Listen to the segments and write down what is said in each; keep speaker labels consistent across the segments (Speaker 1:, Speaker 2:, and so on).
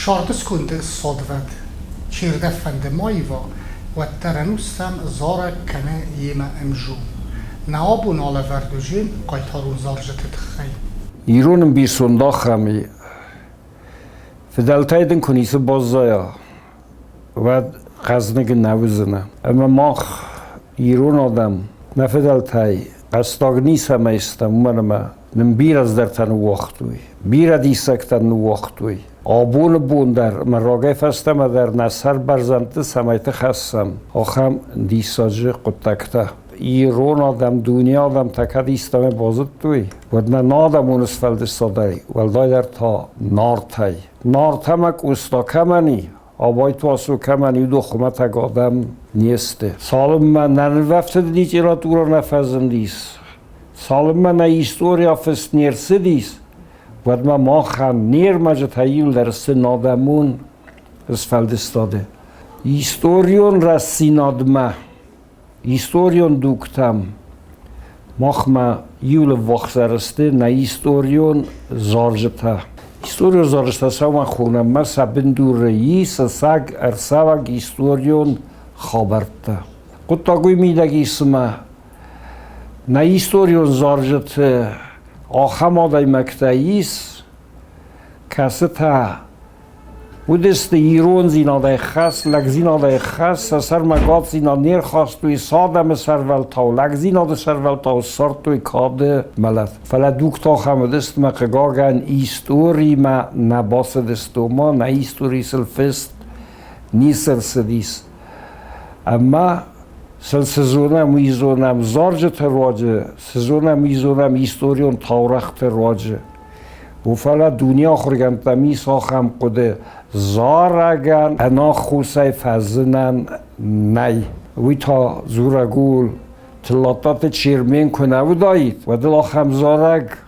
Speaker 1: Сӕрды сконды ссадвӕд, чердӕм фӕнды ма ива, уӕддӕр ӕнустӕм зарӕг кӕны йемӕ ӕмзу. Нӕ абон алӕвӕрд уыдзӕн хъайтарон зарджыты тыххӕй.
Speaker 2: Ирон ӕмбисонд ахӕм и, фыдӕлтӕй дын куы ницы баззайа, уӕд хъӕзныг нӕ уыдзынӕ. Ӕмӕ мах, ирон адӕм, нӕ фыдӕлтӕй хъӕстаг ницӕмӕй стӕм, уымӕн ӕмӕ нын бирӕ цыдӕртӕ ныууагътой, бирӕ диссӕгтӕ ныууагътой. Абоны бон дӕр ӕмӕ рагӕй фӕстӕмӕ дӕр нӕ сӕр бӕрзӕндты цӕмӕйты хӕссӕм, ахӕм диссаджы хъуыддӕгтӕ. Ирон адӕм, дуне адӕмтӕ кӕд истӕмӕй базыдтой, уӕд нӕ нӕ адӕмон сфӕлдыстадӕй, уӕлдайдӕр та Нартӕй. Нартӕмӕ Къоста кӕмӕн и, Абайты Васо кӕмӕн и, уыдон хуымӕтӕг адӕм не сты. Цалынмӕ нӕ нывӕфтыд литературӕ нӕ фӕзындис, цалынмӕ нӕ история фыст не рцыдис, уӕдмӕ махӕн не рмӕджытӕ иуылдӕр сты адӕмон сфӕлдыстады. Историон рӕстдзинадмӕ, историон дугтӕм махмӕ иуыл ӕввахсдӕр сты нӕ историон зарджытӕ. Историон зарджытӕ цӕмӕн хонӕм? Мӕ сӕ бындуры ис ӕцӕг ӕрцӕуӕг историон хабӕрттӕ. Хъуыддаг уый мидӕг ис, цыма нӕ историон зарджыты ахӕм адӕймӕгтӕ ис, кӕцытӕ уыдысты ирондзинадӕй хӕс, лӕгдзинадӕй хӕс, сӕ сӕрмӕ гаддзинад не рхастой, сӕ адӕмы сӕрвӕлтау, лӕгдзинады сӕрвӕлтау ссардтой кады мӕлӕт. Фӕлӕ дугтӕ ахӕм уыдысты, мӕ хъыгагӕн, историмӕ нӕ бацыдысты, ома нӕ истори сыл фыст ницы рцыдис. Ӕмӕ сын цы зонӕм, уый зонӕм зарджыты руаджы, цы зонӕм, уый зонӕм историон таурӕгъты руаджы. У фӕлӕ дуне ахуыргӕндтӕм ис ахӕм хъуыды, зарӕгӕн ӕнаххосӕй фӕзынӕн нӕй. Уый та дзурӕг у, Тыллаттаты Чермен куы нӕ уыдаид, уӕд ыл ахӕм зарӕг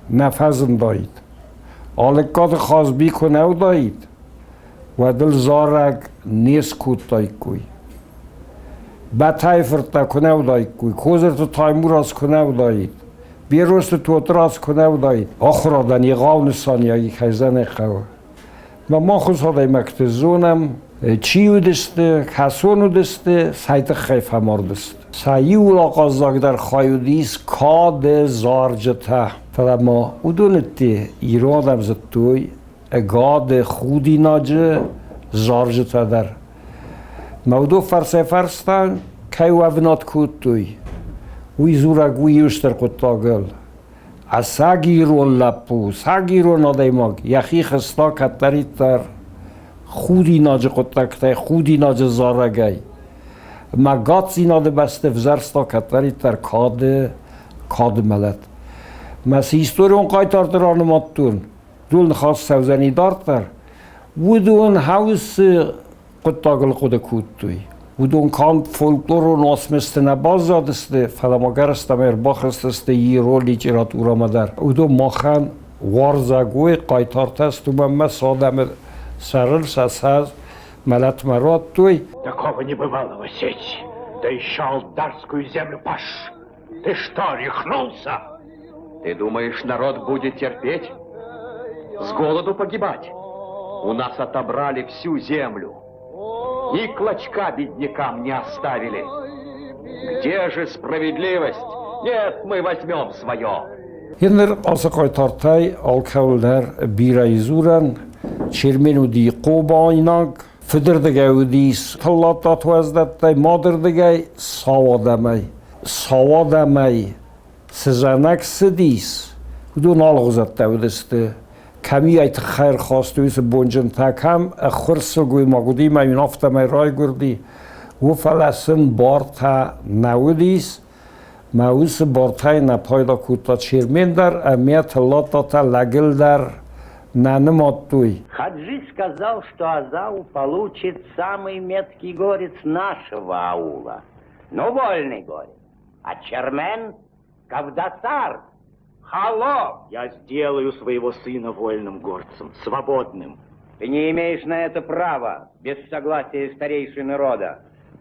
Speaker 2: нӕ фӕзындаид. Алыккаты Хазби куы нӕ уыдаид, уӕд ыл зарӕг не скодтаиккой. Бӕтӕйы фырттӕ куы нӕ уыдаиккой, Кодзырты Таймураз куы нӕ уыдаид, Берозты Тотырадз куы нӕ уыдаид, ахуырадӕн егъау нысаниуӕг кӕй хъӕуы. Мӕ мах уыцы адӕймӕгты зонӕм, чи уыдысты, кӕцон уыдысты, цӕй тыххӕй фӕмардысты. Сӕ иуыл ахъаззагдӕр хай уыдис кады зарджытӕ. Фӕлӕ ма уыдон ӕдде ирон адӕм зыдтой ӕгады, худинаджы зарджытӕ дӕр. Мӕ уыдон фӕрсӕй-фӕрстӕн кӕй уӕвынад кодтой, уый дзурӕг у иу стыр хъуыддагыл. Ӕцӕг ирон лӕппу, цӕг ирон адӕймаг йӕхи хызта кӕддӕриддӕр худинаджы хъуыддӕгтӕй, худинаджы зарӕгӕй. Мӕ гатдзинады бӕсты взӕрста кӕддӕриддӕр кады, кады мӕлӕт. Мӕ цы историон хъайтарты ранымадтон, уыдон ныхас цӕудзӕни дарддӕр. Уыдон хаусы хъуыддагыл хъуыды кодтой. Уыдон канд фольклорон уацмысты нӕ баззадысты, фӕлӕ ма гӕрӕстӕм ӕрбахызтысты ирон литературӕмӕ дӕр. Уыдон махӕн уарзӕгой хъайтартӕ сты, уымӕн ӕмӕ сӕ адӕмы сӕрыл сӕ сӕр мӕлӕтмӕ радтой.
Speaker 3: Такого не бывало, сеть, да еще Алдарскую землю паш. Ты что, рехнулся?
Speaker 4: Ты думаешь, народ будет терпеть? С голоду погибать? У нас отобрали всю землю. Ни клочка беднякам не оставили. Где же справедливость? Нет, мы возьмем свое.
Speaker 2: Еныр ацы хъайтартӕй алкӕуыл дӕр бирӕ дзурӕн. Чермен уыди хъобайнаг, фыдырдыгӕй уыдис тыллаттат уӕздӕттӕй, мадырдыгӕй сау адӕмӕй. Сау адӕмӕй цы зӕнӕг цыдис, уыдон алыгъуызӕттӕ уыдысты. Кӕм-иу тыххӕй ӕрхастой уыцы бонджынтӕ, кӕм ӕххуырст сылгоймаг уыди ӕмӕ йын афтӕмӕй райгуырди, уый фӕлӕ сын бартӕ нӕ уыдис. Мӕ уыцы бартӕй нӕ пайда кодта Чермен дӕр ӕмӕ тыллаттатӕ лӕгыл дӕр нӕ нымадтой.
Speaker 5: Хаджи сказал, что Азау получит самый меткий горец нашего аула, но вольный горец. А Чермен – Кавдасар, холоп.
Speaker 3: Я сделаю своего сына вольным горцем, свободным.
Speaker 5: Ты не имеешь на это права без согласия старейшины рода.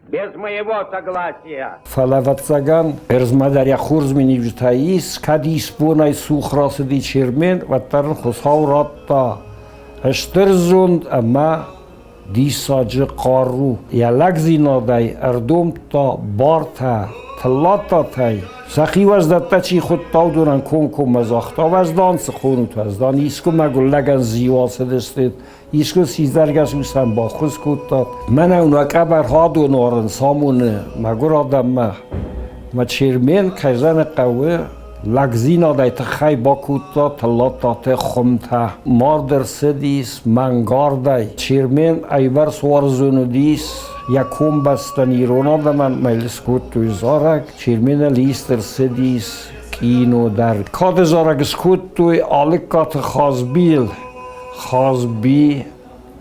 Speaker 5: Без моего согласия.
Speaker 2: Фӕлӕ, ӕвӕццӕгӕн, ӕрдзмӕ дӕр йӕ хорз миниуджытӕ ис, кӕд исбонӕй цух рацыди Чермен, уӕддӕр ын Хуыцау радта. Стыр зонд ӕмӕ диссаджы хъару йӕ лӕгдзинадӕй ӕрдомдта бартӕ Тыллаттатӕй. Сӕхи уӕздӕттӕ чи хуыдта, уыдонӕн комкоммӕ загъта: Уӕздан цы хонут, уӕздан, искуы мӕгуыр лӕгӕн зиу ацыдысты, искуы сидзӕргӕс усӕн баххуыс кодтат. Мӕнӕ уын уӕ къӕбӕр хӕдон уарын самоны мӕгуыр адӕммӕ. Мӕ Чермен, кӕй зӕгъын хъӕуы, лӕгдзинадӕй тыххӕй бакодта Тыллаттаты хуымтӕ. Мард ӕрцыдис мӕнгардӕй. Чермен ӕйбӕрц уарзон уыдис йӕ комбӕстӕн ирон адӕмӕн мӕ йыл скодтой зарӕг. Черменыл ист ӕрцыдис кино дӕр. Кады зарӕг скодтой Алыккаты Хазбийыл. Хазби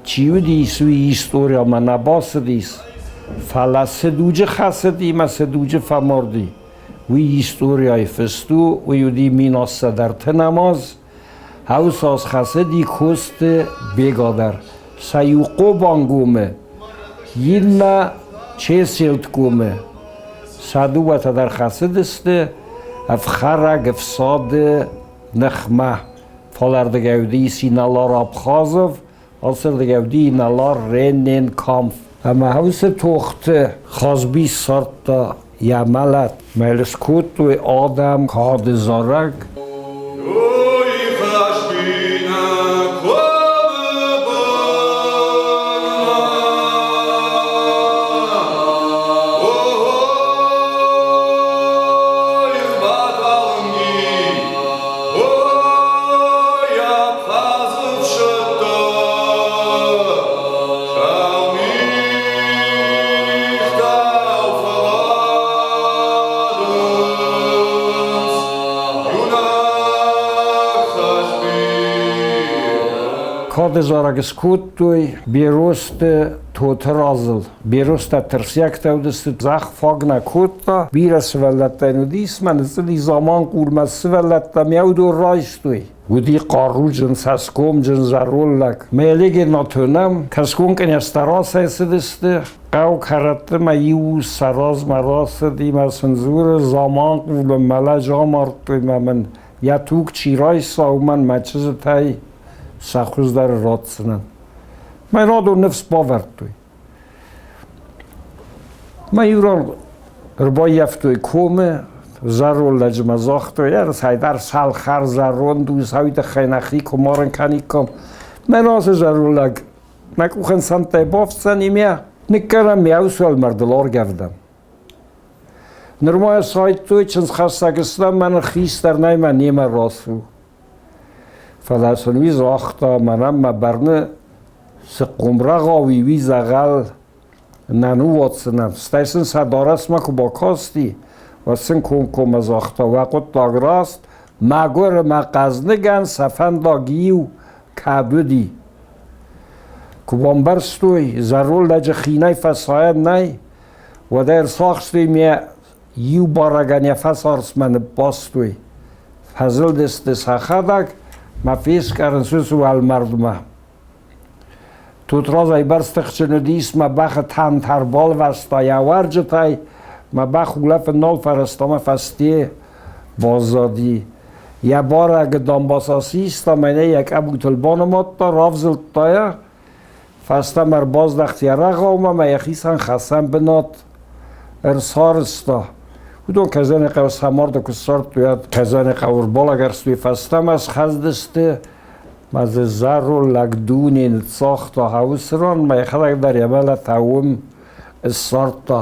Speaker 2: чи уыдис, уый историямӕ нӕ бацыдис, фӕлӕ цы дуджы хӕцыди мӕ цы дуджы фӕмарди, уый историяйы фыст у, уый уыди 1730 аз, Ӕвсаз хӕцыди Косты Бега дӕр. Сӕ иу Хъобангомы, иннӕ Чеселтгомы. Сӕ дыууӕтӕ дӕр хӕцыдысты ӕфхӕрӕг ӕфсады ныхмӕ. Фалӕрдыгӕй уыдис инӕлар Абхазов, ацырдыгӕй уыди инӕлар Ренненкамф. Ӕмӕ уыцы тохты Хазби ссардта йӕ мӕлӕт. Мӕ йыл скодтой адӕм кады зарӕг.
Speaker 6: Ой, Хазби, нӕ комы бынмӕ. Ой, ӕрбаталынг и, Ой, Абхазы фсӕдтӕ, сау мигътау фӕбадынц, иунӕг Хазби.
Speaker 2: Кады зарӕг скодтой Берозты Тотырадзыл. Берозтӕ тырсиӕгтӕ уыдысты, зӕхх фаг нӕ кодта. Бирӕ сывӕллӕттӕ йын уыдис, мӕ ныццыди Заманхъулмӕ сывӕллӕттӕм йӕ уыдон райстой. Уыди хъаруджын, цӕсгомджын зӕронд лӕг. Мӕ тонӕм кӕсгон кънйӕзтӕ рацӕйцыдысты, хъӕу кӕрӕтты мӕ иу сӕ размӕ рацыди мӕ сын дзуры: Заманхъулы мӕ лӕджы амардтой мӕ мын йӕ туг чи райса, уымӕн мӕ чызджытӕй сӕ хуыздӕры ратдзынӕн. Мӕ радон ныфс бавӕрдтой. Мӕ иу ран ӕрбаййӕфтой комы, зӕронд лӕджы мӕ загътой, ӕрцайдар сӕлхӕр зӕронд ус, уый тыххӕй нӕхи куы марын кӕниккам. Мӕн ацы зӕронд лӕг мӕ къухӕн цӕндтӕй бафтдзӕни мӕ ныккӕнӕм мӕ уӕлмӕрдыл аргӕвдӕм. Нырма сайдтой чындзхӕссӕг стӕм, мӕнӕн хистӕр нӕй мӕ немӕ рацу. Фӕлӕ сын уый загъта, мӕнӕн мӕ бӕрны цы хъомрӕгъау и, уый дзӕгъӕл нӕ ныууадздзынӕн. Стӕй сын сӕ дарӕсмӕ куы бакасти, уӕд сын комкоммӕ загъта, уӕ хъуыддаг раст, мӕгуыр ӕмӕ хъӕзныгӕн сӕ фӕндаг иу кӕд уыди. Куы бамбӕрстой, зӕронд лӕджы хинӕй фӕсайӕн нӕй, уӕд ӕрцахстой ме иу барӕгӕн йӕ фӕсарцмӕ ныббастой. Фӕзылдысты сӕхӕдӕг мӕ фескъӕрынц уыцы уӕлмӕрдмӕ. Тотрадз ӕйбӕрц тыхджын уыдис, мӕ бӕхы тӕнтӕр балвӕста йӕ уӕрджытӕй, мӕ бӕх улӕфын нал фӕрӕзта мӕ фӕсте баззади. Йӕ барӕгы дамбаца систа, мӕнӕ йӕ къӕбутыл банымадта, равзылдта йӕ, фӕстӕмӕ ӕрбаздӕхт йӕ рӕгъаумӕ мӕ йӕхицӕн хӕцӕн бынат ӕрцарӕзта. Уыдон Казаны хъӕуы сӕ марды куы ссардтой, уӕд Казаны хъӕуы ӕрбалӕгӕрстой, фӕстӕмӕ схӕцыдысты мӕ дзы зӕронд лӕг дуне ныццагъта уыцы ран, мӕ йӕхӕдӕг дӕр йӕ мӕлӕт уым ссардта.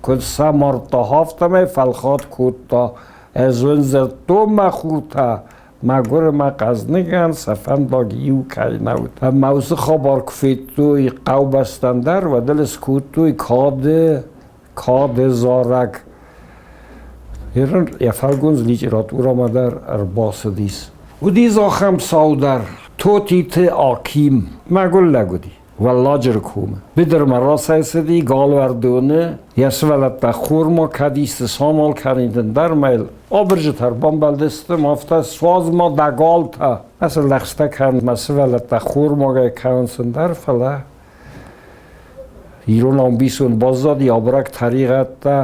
Speaker 2: Куыд сӕ мардта, афтӕмӕй фӕлхат кодта. Ӕз уын дзырдтон, мӕ хуртӕ, мӕгуыр ӕмӕ хъӕзныгӕн сӕ фӕндаг иу кӕй нӕ уыд. Ӕмӕ уыцы хабар куы федтой хъӕубӕстӕн дӕр, уӕд ыл скодтой кады зарӕг. Йӕ фӕлгондз литературӕмӕ дӕр ӕрбацыдис. Уыди дзы ахӕм цау дӕр. Тотиты Аким мӕгуыр лӕг уыди. Уӕлладжыры комы. Быдырмӕ рацӕйцыди галуӕрдоны, йӕ сывӕллӕттӕ хурмӕ кӕд исты самал кӕнид ӕндӕр мӕйыл. Абырджытӕ ӕрбамбӕлдысты, афтӕ суадз ма дӕ галтӕ. Ӕз лӕгъстӕ кӕнын, мӕ сывӕллӕттӕ хормагӕй кӕнынц ӕндӕр, фӕлӕ ирон ӕмбисонд баззади, абырӕг тӕригъӕдтӕ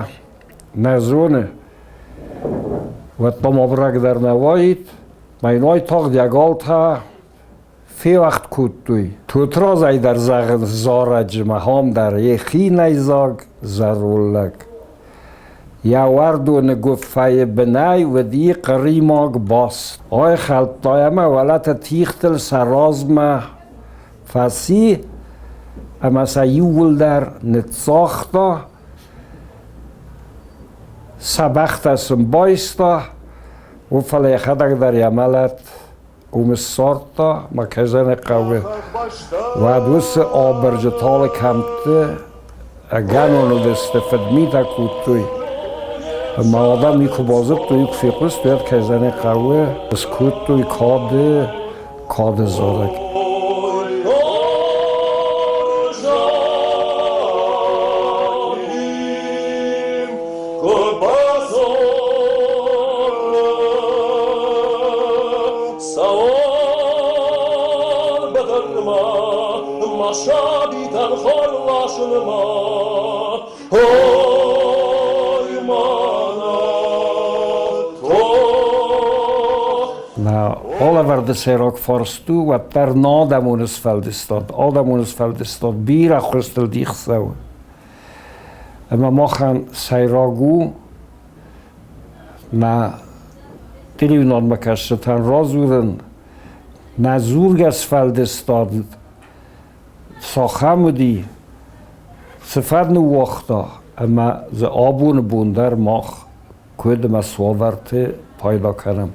Speaker 2: нӕ зоны. Уӕд дам абырӕг дӕр нӕ уаид. Мӕ йын уайтагъд йӕ галтӕ Феуӕгъд кодтой. Тотрадзӕй дӕр зӕгъынц зарӕджы махом дӕр йӕ хинӕйдзаг зӕронд лӕг. Йӕ уӕрдоны гуыффӕйы бынӕй уыди хъыримаг бас. Айхӕлдта ӕмӕ уӕлӕты тигътыл сӕ размӕ фӕци ӕмӕ сӕ иууылдӕр ныццагъта, сӕ бӕхтӕ сын байста, уым фӕлӕ йӕхӕдӕг дӕр йӕ мӕлӕт уым ссардта мӕ кӕй хъӕуы, уӕд уыцы абырджыталы кӕмтты ӕгӕнон уыдысты, фыдмитӕ кодтой. Ӕмӕ адӕм никуы базыдтой, никуы фехъуыстой, уӕд кӕй хъӕуы, скодтой кады, кады зарӕг. Нӕ алӕвӕрды сӕйраг фарст у, уӕддӕр нӕ адӕмон сфӕлдыстад. Адӕмон сфӕлдыстад бирӕ хуызтыл дих цӕуы. Ӕмӕ махӕн сӕйраг у нӕ телеуынадмӕ кӕсджытӕн радзурын, нӕ дзургӕ сфӕлдыстад цахӕм уыди, цы фӕд ныууагъта ӕмӕ дзы абоны бон дӕр мах куыд ӕмӕ цы уавӕрты пайда кӕнӕм.